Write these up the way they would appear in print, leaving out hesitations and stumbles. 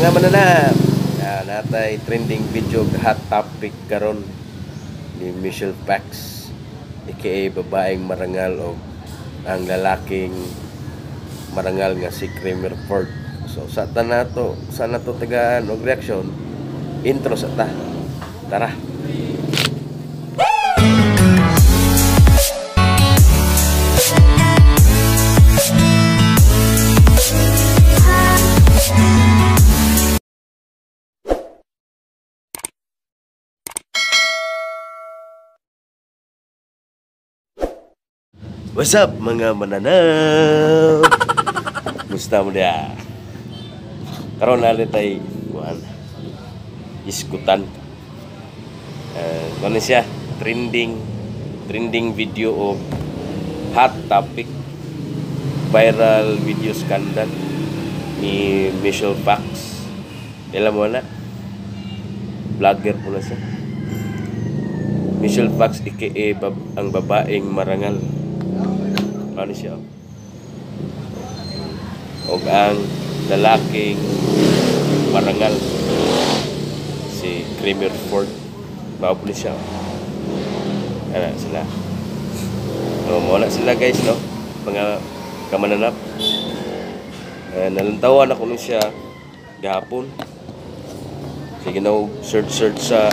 Mga mananap, natay trending video, hot topic karon ni Michelle Pax, aka babaeng marangal, o ang lalaking marangal nga si Kramer Ford. So sa ta nato, sa nato tagaan og reaction, intro sa ta. Tara. What's up, mga mananap? Musta mo dia? Karon na tay kuan iskutan. Kuan siya trending trending video o hot topic, viral video scandal ni Michelle Fox. Alam mo na, vlogger po na siya. Michelle Fox aka ang babaeng marangal. Ano siya? O ang lalaking marangal si Kramer Ford. Mao po siya. Ano sila? So, mawala sila guys, no? Mga kamananap. Nalantawan ako nun siya gahapon. Sige na, search sa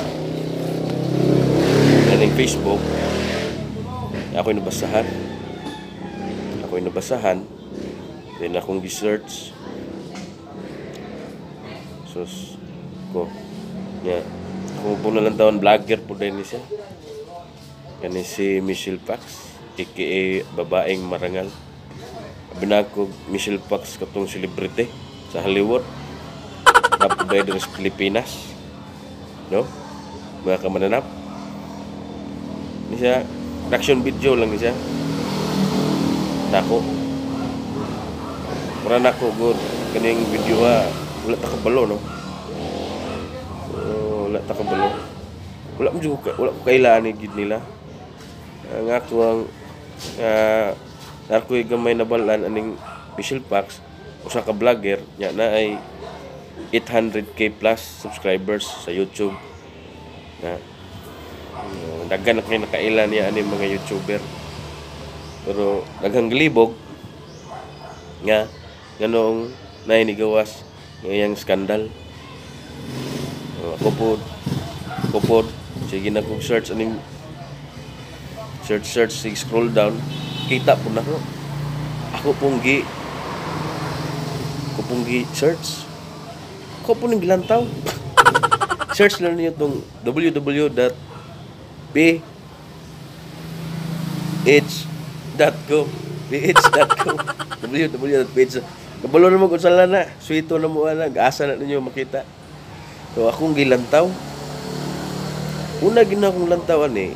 kaning Facebook. Ako'y nabasahan. Ako'y nabasahan. Then akong gi-search. Sus ko. Nya, ako po na lang taon, vlogger po din siya. Kani si Michelle Pax, aka babaeng marangal. Binako Michelle Pax katong celebrity sa Hollywood. Tapos dahil sa Pilipinas. No? Mga kamananap. Ni siya, reaction video lang ni siya. Nako. Mura nako good kaning video ha. Wala ta kabalo, no. Wala ta kabalo. Wala mo jud, wala ko kailangan ni gid nila. Ang ako ang ako'y gamay nabalan aning Michelle Pax, usa ka vlogger nya na ay 800K plus subscribers sa YouTube. Na daghan na kay nakaila niya aning mga YouTuber. Pero daghang glibog nga nganong naay nigawas ngayang skandal. Ako pod sige na kog search aning search sige scroll down, kita po nako. Ako pong gi search. Ako po ning gilantaw. Search lang niyo tong www.ph.com ph.com www.ph. Kabalo na mo kung saan na. Suwito na mo ana, gaasa na ninyo makita. So akong gilantaw. Una gina akong lantawan eh.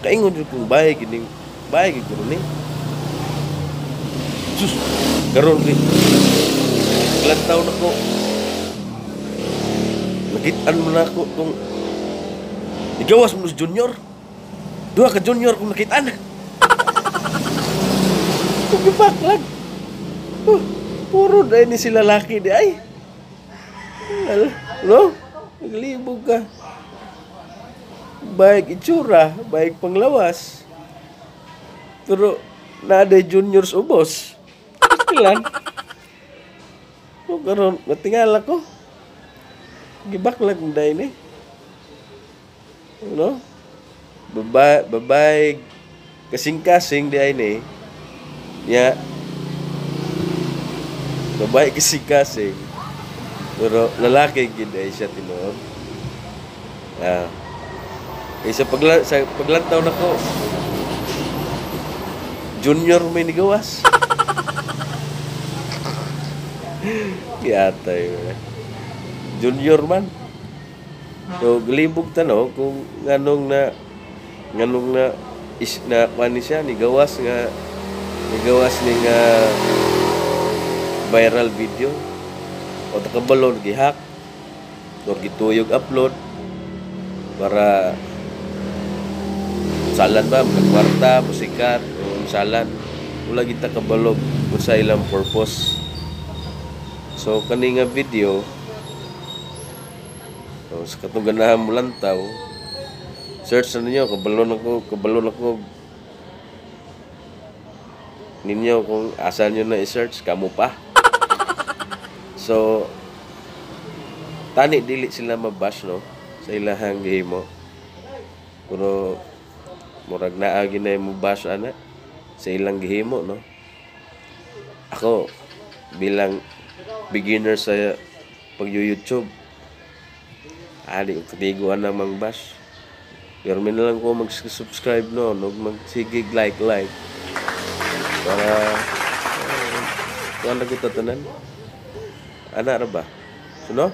Kaingon jud kong bahay gining bahay gid ko ni. Sus, karon ni. Lantaw na ko. Nakitaan mo na ako tong igawas mo sa junior. Duha ka junior kung nakitaan. Kung gibaklag. Puro dahil ni sila laki di ay. No? Naglibog ka. Baik itsura, baik panglawas. Pero naaday juniors ubos. Kailan? O karon natingala ko. Gibaklag mo dahil ni. No? Babay kasing-kasing di ay ni. Ya. Babae kasing-kasing. Pero lalaki gid ay siya tinuod. Eh, sa paglantaw nako, junior may nigawas. Yatay. Junior man. So glibog ta no kung nganong na is na kuan ni siya nigawas nga nigawas ni nga viral video. O takabalo gihack or gituyog upload para salan ba magkwarta musikat o salan, wala kita kabalog kung sa ilang purpose. So kani nga video So sa katong ganahan mo lantaw, search na ninyo, kabalo na ko ninyo kung asa nyo na i-search, kamo pa. So tani dili sila mabash, no, sa ilahang gihimo. Pero murag naa gyud mo bash ana sa ilang gihimo, no. Ako bilang beginner sa pag-YouTube, ali ko katiguan na mang bash. Pero may na lang ko mag-subscribe, no, no, magsigig like like para kuan na kita tanan. Ana ra ba? So no?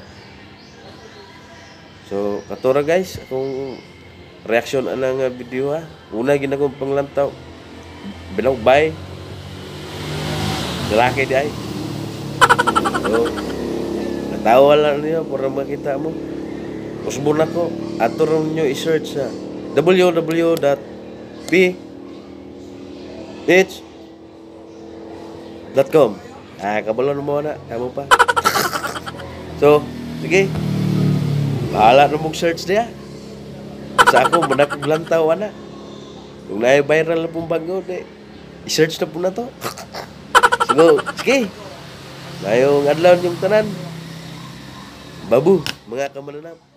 So kato ra, guys, akong reaksyon ana nga video ha. Una gyud akong panglantaw. Bilaw bye. Lalaki di ay. So, natawa lang niyo para makita mo. Usbon ako. Ato ron nyo i-search sa www.ph.com. Ah, kabalo na mo na. Kamo pa. So, sige. Bahala na mong search niya. Sa ako, manakog lantaw ana. Kung na viral na pong bago, di, i-search na po na to. So, sige. Mayong adlaw yung tanan. Babu, mga kamananap.